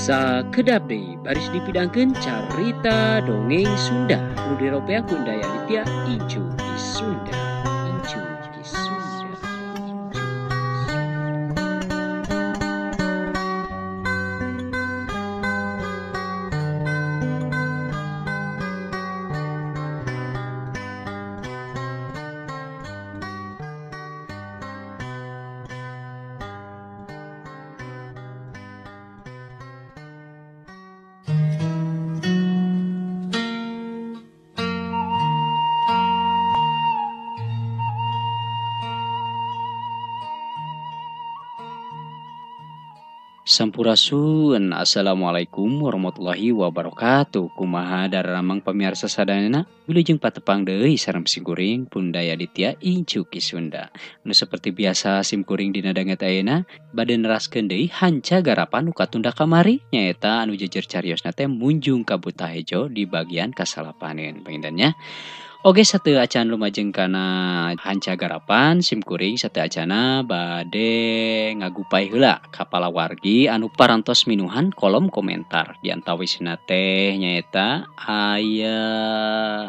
Sakedap deui baris dipidangkeun carita dongeng Sunda nu diropea ku Undaya Aditya Incu di Sunda. Incu di Sunda. Sampurasun, assalamualaikum warahmatullahi wabarakatuh. Kumaha daramang pamirsa sadayana, wilujeng patepang deui sareng simkuring Pundaya Aditya Incu Ki Sunda. Nu seperti biasa simkuring dina danget ayeuna bade neraskeun deui hanca garapan nu katunda kamari nyaeta anu jejer cariosna teh munjung ka Buta Hejo di bagian kasalapaneun panginten. Oke, satu acan lumajeng kana hanca garapan simkuring satu acana bade ngagupai heula kapala wargi anu parantos minuhan kolom komentar. Di antawisna teh nyaeta aya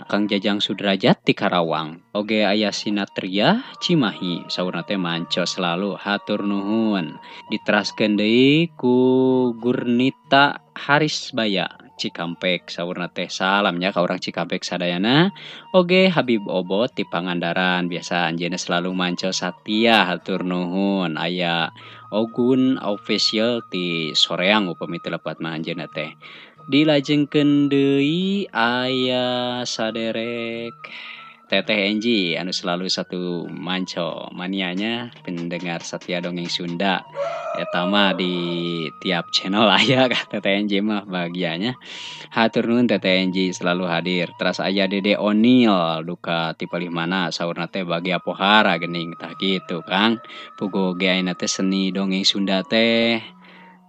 Kang Jajang Sudrajat ti Karawang. Oge aya Sinatria Cimahi saurna teh manco selalu hatur nuhun. Diteraskeun deui ku Gurnita Haris Baya Cikampek saurna teh salamnya ka urang Cikampek sadayana. Oge Habib Obot ti Pangandaran biasa anjeunna selalu manco satia hatur nuhun. Aya Ogun Official ti Soreang upami teu lepat mah anjeunna teh. Dilajengkeun deui aya saderek Teteh Enji anu selalu satu manco manianya pendengar setia dongeng Sunda eta mah di tiap channel aya ka Teteh Enji mah bagiannya. Hatur nuhun Teteh Enji selalu hadir. Teras aya Dede Onil duka ti palih mana saurna teh bagia pohara geuning tah kitu Kang. Puguh ge ayeuna teh seni dongeng Sunda teh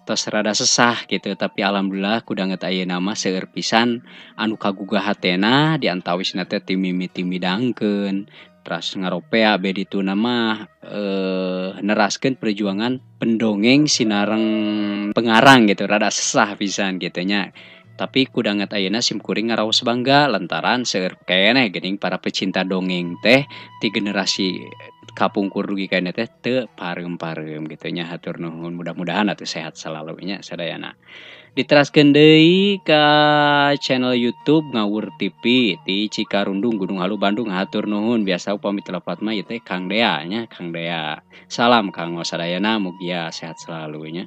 tos rada sesah gitu, tapi alhamdulillah kudanget ayeuna mah seueur pisan anu kagugah hatena di antawisna teh ti mimiti midangkeun teras ngaropea be dituna mah neraskeun perjuangan pendongeng sinareng pengarang gitu, rada sesah pisan gitu nya. Tapi kudanget ayeuna simkuring ngaraos bangga lantaran seueur keneh geuning para pecinta dongeng teh ti generasi kapungkur dugi ka teh teu pareum-pareum gitu nya. Hatur nuhun, mudah-mudahan atuh sehat selalu nya sadayana. Diteraskeun deui ka channel YouTube Ngawur TV ti Cikarundung Gunung Halu Bandung. Hatur nuhun, biasa upami teu lepat mah ieu teh Kang Dea nya, Kang Dea. Salam kanggo sadayana, mugia sehat selalu nya.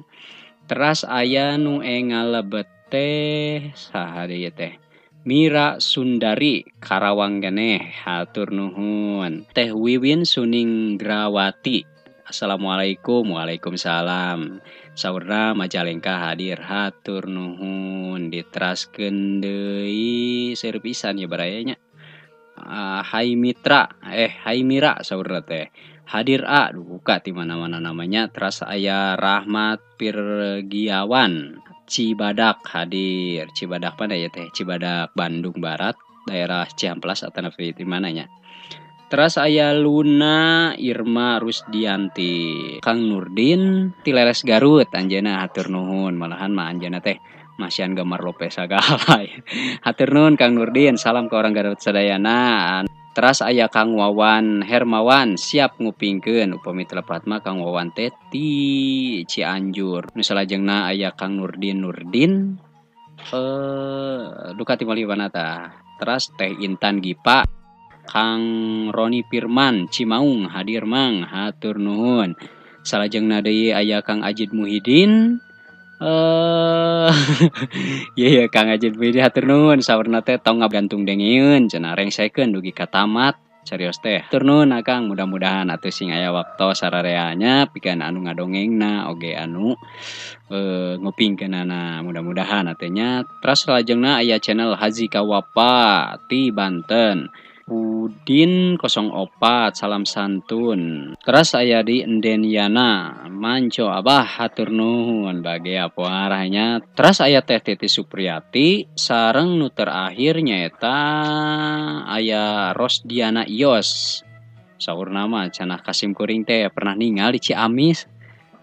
Teras aya nu engal lebet teh saha deui teh Mira Sundari Karawang geneh hatur nuhun. Teh Wiwin Suningrawati, assalamualaikum. Waalaikumsalam. Saurna Majalengka hadir hatur nuhun. Diteraskeun deui seueur pisan ya baraya nya. Hai Mitra, Hai Mira saurna teh hadir a duka ti mana-mana namanya. Teras aya Rahmat Pirgiawan Cibadak hadir. Cibadak mana ya teh? Cibadak Bandung Barat, daerah Ciamplas atau di mananya. Teras aya Luna Irma Rusdianti, Kang Nurdin Tileles Garut anjeunna hatur nuhun. Malahan mah anjeunna teh masian Gamar Lopez sagala. Hatur nuhun Kang Nurdin, salam ke orang Garut sadayana. Teras aya Kang Wawan Hermawan siap ngupingkeun upami teu lepat mah Kang Wawan teh ti Cianjur. Nu salajengna aya Kang Nurdin Nurdin duka ti mana tah. Teras Teh Intan Gipa, Kang Roni Firman Cimaung hadir mang hatur nuhun. Salajengna deui aya Kang Ajid Muhidin. Iya Kang Ajid Muhidin hatur nuhun saurna teh tong ngagantung dengeun cenah rengsekeun dugi ka tamat serius teh. Hatur nuhun Kang, mudah-mudahan atuh sing aya waktu sarareanya pikeun anu ngadongengna oge anu ngupingkeunana mudah-mudahan atuh. Terus salajengna aya channel Haji Kawapa ti Banten. Udin 04 salam santun. Terus aya di Endeniana manco abah hatur nuhun bagi apa arahnya. Terus aya Teh Titi Supriyati sareng nu terakhir nyaeta aya Rosdiana Ios. Saur nama cenah kasim kuring teh pernah ningali Ciamis.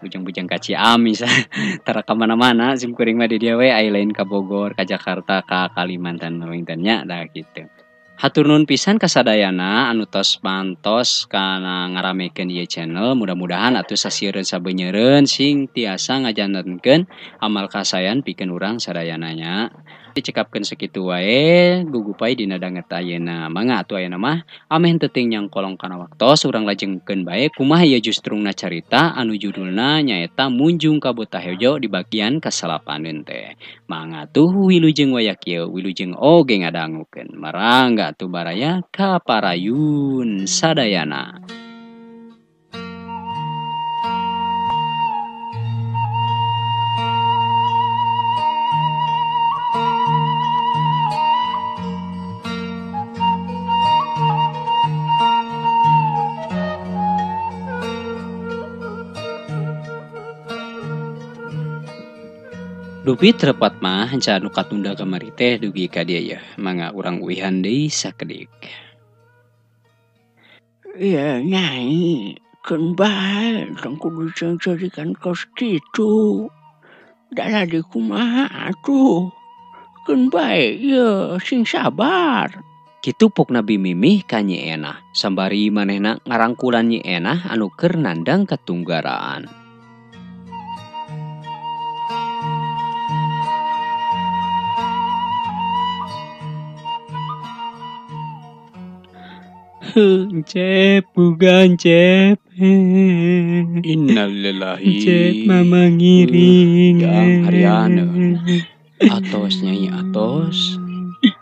Bujang-bujang ka Ciamis tara ka mana-mana sim kuring mah di dieu we aya lain ka Bogor, ka Jakarta, ka Kalimantan mah nya dah kitu. Hatur nuhun pisan kasadayana anu tos mantos kana ngaramekeun ieu channel, mudah-mudahan atuh sasieureun sabenyeureun sing tiasa ngajantenkeun amal kasayan pikeun urang sadayana nya. Dicekapkeun sakitu wae gugupai dina danget ayeuna. Mangga atuh ayeuna mah ameh teu teuing nyangkolong kana waktos urang lajengkeun bae kumaha ieu justrungna carita anu judulna nyaeta Munjung ka Botahejo di bagian kasalapaneun teh. Mangga atuh wilujeng waya kieu wilujeng oge ngadangukeun. Marangga atuh baraya ka parayun sadayana. Dupi terepat mah hanca nu katunda kamari teh dugi ka dieu yeuh, mangga urang uihan deui sakedik. Ya nyai, keun bae tong kudu cengcerikan kos kitu. Da ladi kumaha atuh. Keun bae ieu sing sabar. Kitu pokna bimimih ka Nyi Enah, sambari manehna ngarangkulan Nyi Enah anu keur nandang katunggaraan. Cep, bukan cep. Innalillahi. Cep mama ngiring. Yang hariana. Atos nyai atos.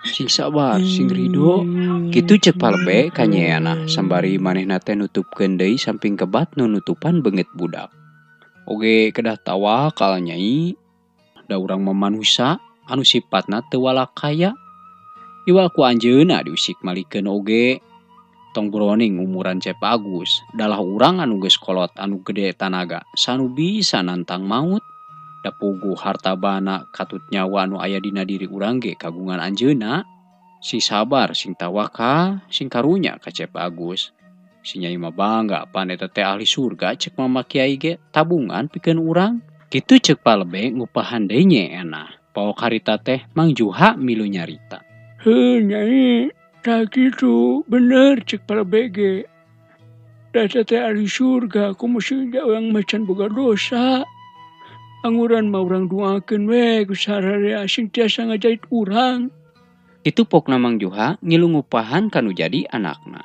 Sing sabar, sing rido. Kitu cek palebe ka Nyi Enah sambari manehna teh nutupkeun deui samping kebat nu nutupan beungeut budak. Oge kedah tawakal nyai. Da urang mah manusa anu sipatna teu walakaya. Iwal ku anjeunna diusik malikeun oge. Tong broning umuran Cep Agus, dalah urang anu geus kolot anu gede tanaga, sanu bisa nantang maut. Da puguh harta bana katut nyawa anu aya dina diri urang ge kagungan anjeunna. Sing sabar, sing tawakal, sing karunya ka Cep Agus. Si nyai mah bangga pan eta teh ahli surga cek mama kiai ge tabungan pikeun urang. Kitu cek palebe ngupahan deui Nyi Enah. Paok harita teh Mang Juha milu nyarita. Heuh nyai. Tah kitu bener cek palebe ge. Da eta teh ahli surga kumaha sih urang mah can boga dosa. Anguran mah urang duakeun we ku sararea sing tiasa ngajait urang. Kitu pokna Mang Juha ngilu ngupahan kanu jadi anakna.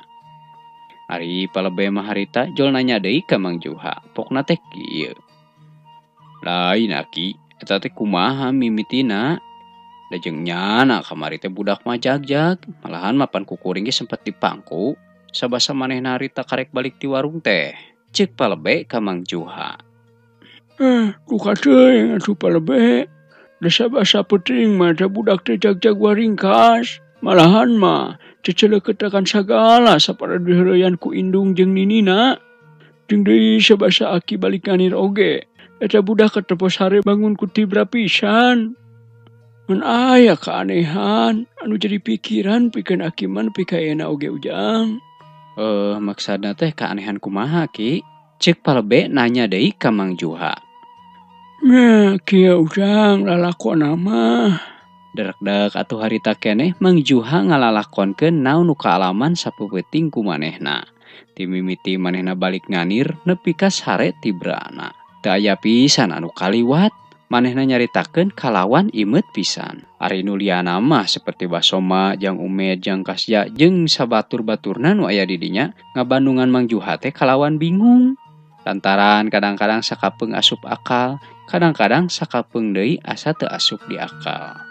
Ari palebe mah harita jol nanya deui ka Mang Juha, pokna teh kieu. Lain aki, eta teh kumaha mimitina? Da jeung nyana kamari teh budak mah jagjag, malahan mapan kukuring ge sempet dipangku. Sabasa manehna harita karek balik ti warung teh. Cek palebe ka Mang Juha. Duka teuing atuh palebe. Da sabasa peuting mah da budak teh jagjag waringkas. Malahan mah ceceleuketakan sagala sapara diheureuyan ku indung jeung ninina. Jeung deui sabasa aki balik nganir oge. Eta budak katepos hare bangun ku tibra pisan. Mun aya keanehan anu jadi pikiran pikeun aki mah nepi ka ayeuna oge ujang. Maksudna teh keanehan kumaha ki? Cek palebe nanya deui ka Mang Juha. Nah, kieu ujang lalakonna mah. Derek-dek atuh harita keneh Mang Juha ngalalakonkeun naon nu kaalaman sapeupeting ku manehna. Ti mimiti manehna balik nganir nepi ka sare tibrana. Teu aya pisan anu kaliwat. Manehna nyaritakeun kalawan imeut pisan. Ari nu liana mah seperti Basoma, Jang Umed, Jang Kasya jeung sabatur-baturna nu aya di dinya ngabandungan Mang Juha teh kalawan bingung. Lantaran kadang-kadang sakapeung asup akal, kadang-kadang sakapeung deui asa teu asup di akal.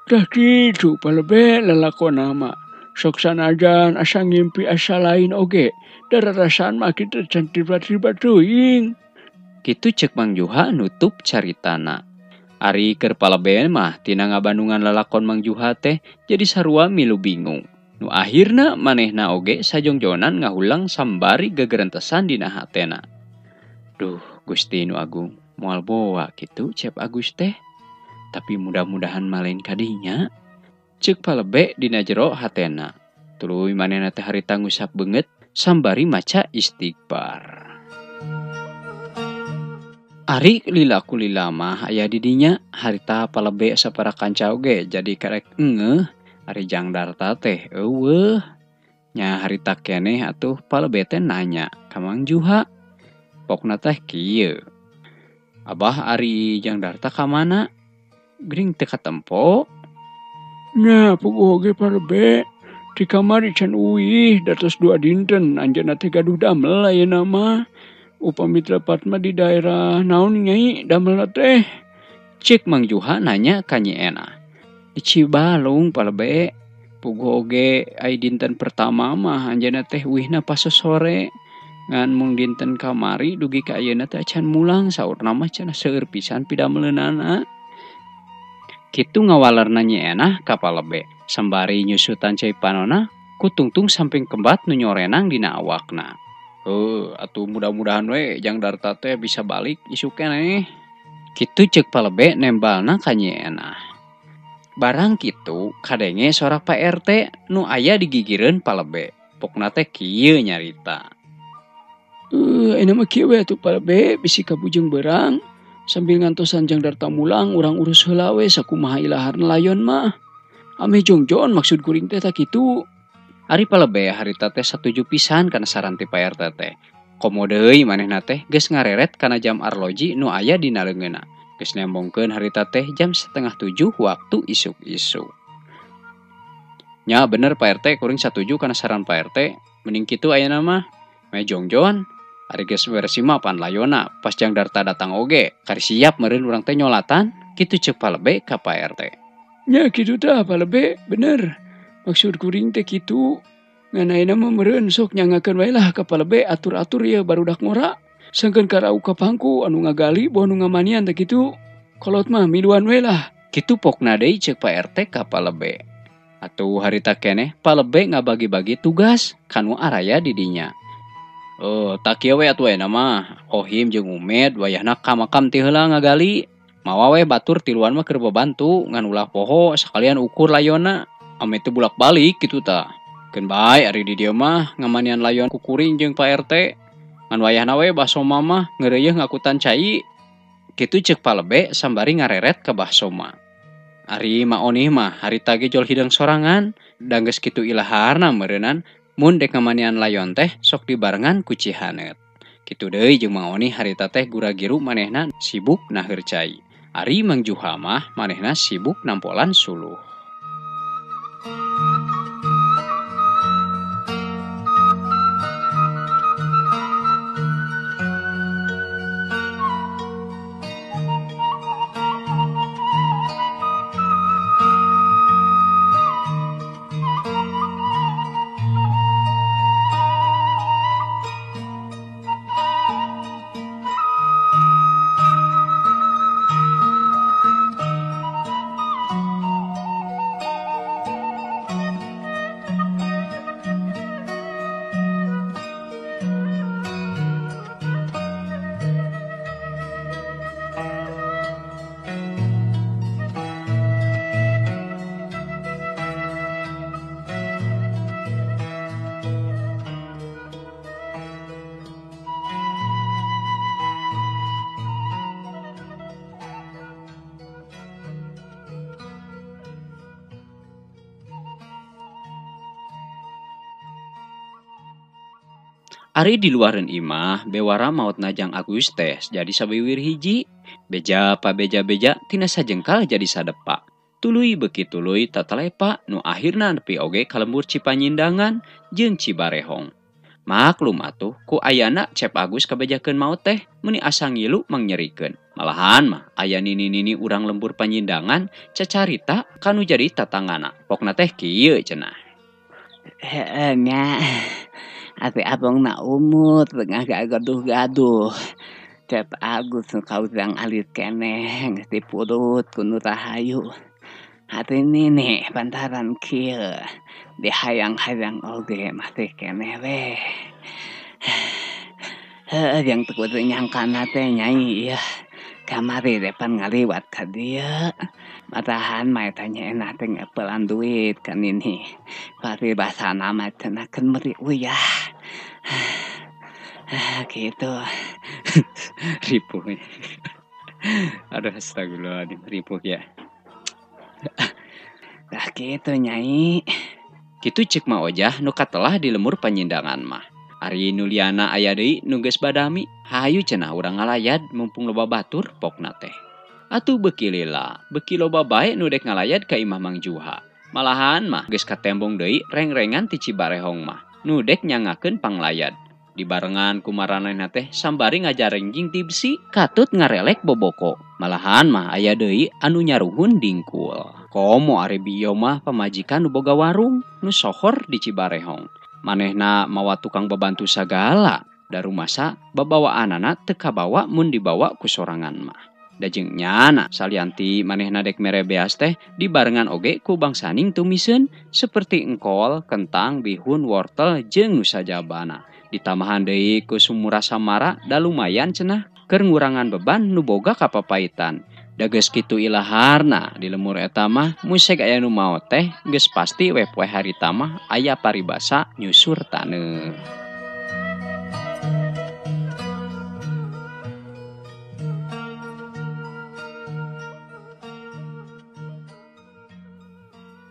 Tah kitu palebe lalakonna mah. Sok sanajan asa ngimpi asa lain oge. Da rarasaan mah kitu can tiba-tiba teuing. Kitu cek Mang Juha nutup caritana. Ari keur palebe mah tina ngabandungan lalakon Mang Juha teh jadi sarua milu bingung. Nu akhirna manehna oge sajongjonan ngahulang sambari gegerentesan dina hatena. Duh, Gusti nu agung, moal boa kitu Cep Agus teh. Tapi mudah-mudahan malain kadinya. Ceuk Palebe dina jero hatena. Tuluy manehna teh harita ngusap beungeut sambari maca istighfar. Ari lila kulila mah aya di dinya harita Palebe sapara kanca oge jadi karek engeuh ari Jang Darta teh eueuh. Nya harita keneh atuh Palebe teh nanya ka Mang Juha. Pokna teh kieu. Abah ari Jang Darta ka mana? Geuning teu katempo. Nya puguh oge Palebe di kamari can uih datos 2 dinten anjeunna teh gaduh damel ayeuna mah. Upami tepat mah di daerah naon nyai damelna teh? Cek Mang Juha nanya ka Nyi Enah. Di Cibalung Palebe. Puguh oge ai dinten pertama mah anjeunna teh uihna pas sore. Ngan mung dinten kamari dugi ka ayeuna teh acan mulang saurna mah cenah seueur pisan pidameleunana. Kitu ngawalerna Nyi Enah ka Palebe sambari nyusutan cai panona kutungtung samping kembat nu nyorenang dina awakna. Atuh mudah-mudahan we Jang Darta teh bisa balik isuk keneh. Kitu ceuk Palebe nembalna ka Nyi Enah. Barang kitu kadenge sora Pak RT nu aya digigireun Palebe. Pokna teh kieu nyarita. Ayeuna mah kieu we atuh Palebe bisi kabujeng beurang sambil ngantosan Jang Darta mulang urang urus heula we sakumaha ilaharna layon mah. Ameh jongjon maksud kuring teh tak kitu. Ari Palebe harita teh satuju pisan kana saran ti Pak RT teh. Komo deui manehna teh geus ngareret kana jam arloji nu aya dina leungeunna. Geus nembongkeun harita teh jam 6:30 waktu isuk-isuk. Nya bener Pak RT kuring satuju kana saran Pak RT. Mending kitu ayeuna mah. Meh jongjon. Ari geus beres mah pan layona pas Jang Darta datang oge kari siap meureun urang teh nyolatan. Kitu ceuk Palebe ka Pak RT. Nya kitu tah Palebe bener. Maksud kuring teh kitu. Ngan ayeuna mah meureun sok nyangakeun wae lah ka Palebe atur-atur ieu barudak ngora. Sangkeun karau ka pangku anu ngagali boh anu ngamanian teh kitu. Kolot mah miluan we lah. Kitu pokna deui ceuk Pak RT ka Palebe. Atuh harita keneh Palebe ngabagi-bagi tugas kanu araya di dinya. Oh, tak kieu we atuh ayeuna mah. Kohim jeung Umed wayahna ka makam ti heula ngagali. Mawa we batur tiluan mah keur babantu ngan ulah poho sakalian ukur layona. Ame teu bulak-balik kitu tah. Keun bae ari di dieu mah ngamanian layon ku kuring jeung Pak RT. Ngan wayahna we Bah Soma mah ngeureuyeung ngakutan cai. Kitu ceuk Palebe sambari ngareret ka Bah Soma. Ari Ma Onih mah harita ge jol hidang sorangan. Da geus kitu ilaharna meureunnan mun dek ngamanian layon teh sok dibarengan ku Cihanet. Kitu deui jeung Mang Onih harita teh gura-giru manehna sibuk naheur cai. Ari Mang Juha mah manehna sibuk nampolan suluh. Ari di luareun imah bewara maotna Jang Agus teh jadi sawiwir hiji. Beja pa beja-beja tina sajengkal jadi sadepa. Tuluy beuki tuluy tatalepa nu akhirna nepi oge ka lembur Cipanyindangan jeung Cibarehong. Maklum atuh ku ayana Cep Agus kabejakeun maot teh meuni asa ngilu mangnyerikeun. Malahan mah aya nini-nini urang lembur Panyindangan cacarita kanu jadi tatangana. Pokna teh kieu cenah. Heeh nya. Ati abang na umut tengah gaduh-gaduh. Cep Agus nu kaujang alit keneh geus dipurut ku nu rahayu. Hati nini pantaran kieu dihayang-hayang oge masih keneh we. Heuh jeung teu kudu nyangkana teh Nyai ieu. Kamari depan ngaliwat ka dieu. Matahan mah eta nyeunah teh ngeupelan duit ka nini. Paribasana mah cenah keun meuri uyah. Gitu. Ripuh. Aduh astagfirullahaladzim, ripuh ya. Tah kitu Nyai. Kitu ceuk Ma Ojah nu katelah di lemur panyindangan mah. Ari nu liana aya deui nu geus badami, hayu cenah urang ngalayad mumpung loba batur pokna teh. Atuh beuki lila, beuki loba bae nu dek ngalayad ka imah Mang Juha. Malahan mah geus katembong deui rengrengan ti Cibarehong mah, nu dek nyangakeun panglayad. Dibarengan ku maranehna teh sambari ngajarengjing ti besi katut ngarelek boboko. Malahan mah aya deui anu nyaruhun dingkul. Komo ari bieu mah pamajikan nu boga warung nu sohor di Cibarehong. Manehna mawa tukang babantu sagala, da rumasa babawaanana teu kabawa mun dibawa ku sorangan mah. Da jeung nyana salianti manehna dek mere beas teh dibarengan oge ku bangsaning tumiseun seperti engkol, kentang, bihun, wortel jeung nu sajabana. Ditamahan deui ku sumura samara da lumayan cenah keur ngurangan beban nu boga kapapaitan. Da geus kitu ilaharna di lemur eta mah musek aya nu maot teh geus pasti we poe harita mah aya paribasa nyusur taneuh.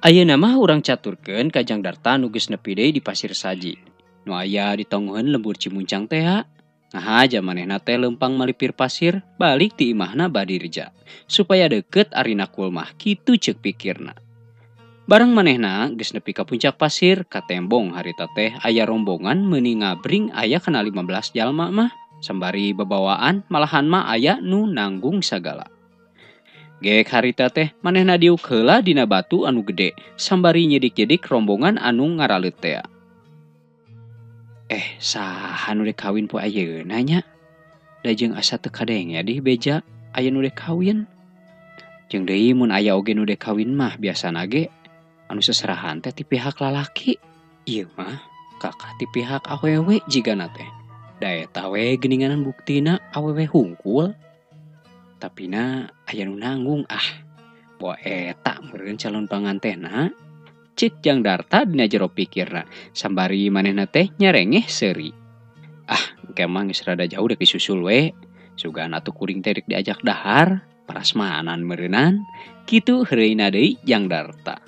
Ayeuna mah urang caturkeun ka Jang Darta nu geus nepi deui di Pasir Saji. Nu aya ditonggoheun lembur Cimuncang teh ha. Ngahaja manehna teh leumpang malipir pasir balik ti imahna badirja supaya deukeut arina kulmah kitu ceuk pikirna. Bareng manehna geus nepi ka puncak pasir katembong harita teh aya rombongan meuni ngabring aya kana 15 jalma mah sambari babawaan malahan mah aya nu nanggung sagala. Gek harita teh manehna diuk heula dina batu anu gede sambari nyedik-nyedik rombongan anu ngaraleut tea. Saha nu dek kawin poe ayeuna nya? Da jeung asa teu kadenge di beja aya nu dek kawin. Jeung deui mun aya oge nu dek kawin mah biasana ge anu seserahan teh ti pihak lalaki. Ieu mah kakak ti pihak awewe jigana teh. Da eta we geuninganan buktina awewe hungkul. Tapi na aya nu nanggung ah. Poe eta meureun calon pangantena. Cek Jang Darta dina jero pikirna sambari manehna teh nyarengeh seuri. Ah, engke mah geus rada jauh dek disusul we. Sugan atuh kuring teh dek diajak dahar, parasmanan meureunan. Kitu heureuyna deui Jang Darta.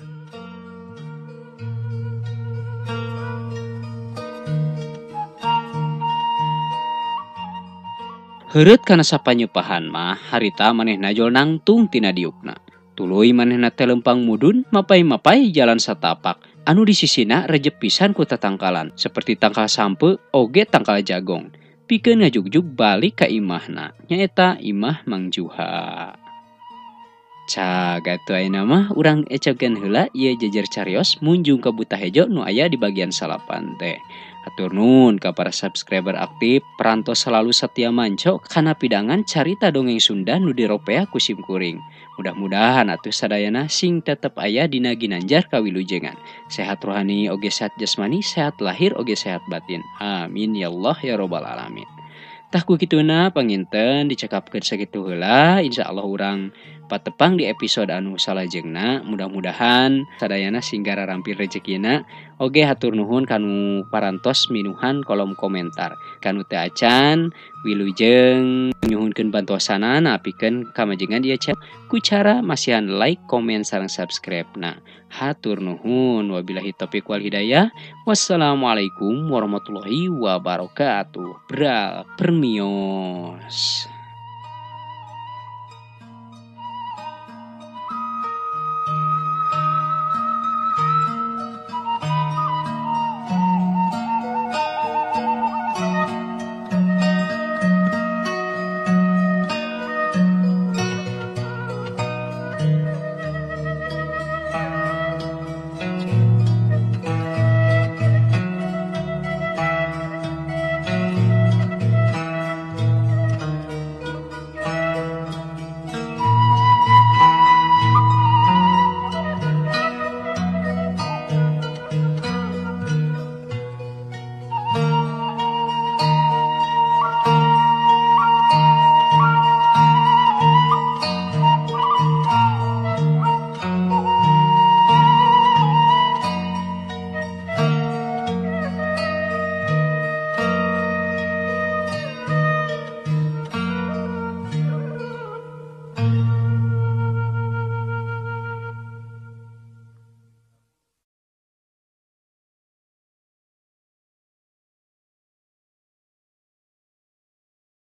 Heureut kana sapanyeupahan mah harita manehna jol nangtung tina diukna. Tuluy manehna teh lempang mudun mapai-mapai jalan satapak anu di sisina rejep pisan ku tatangkalan seperti tangkal sampe oge tangkal jagong pikeun ngajugjug balik ka imahna nyaeta imah Mang Juha. Cag atuh ayeuna mah urang ecokeun heula ieu jejer carios munjung ka Buta Hejo nu aya di bagian salapan teh. Hatur nuhun ka para subscriber aktif perantos selalu setia manco kana pidangan carita dongeng Sunda nu diropea ku sim kuring. Mudah-mudahan atuh sadayana sing tetep aya dina ginanjar kawilujengan. Sehat rohani oge sehat jasmani, sehat lahir oge sehat batin. Amin ya Allah ya robbal alamin. Tah ku kituna panginten dicekapkeun sakitu heula, insyaallah urang patepang di episode anu salajengna. Mudah-mudahan sadayana sing garampir rejekina. Oge hatur nuhun kanu parantos minuhan kolom komentar. Kanu teu acan wilujeng nyuhunkeun bantosanana pikeun kamajengan ieu channel ku cara masihan like, komen sareng subscribe na. Hatur nuhun wabillahi taufik wal hidayah. Wassalamualaikum warahmatullahi wabarakatuh. Bra permios.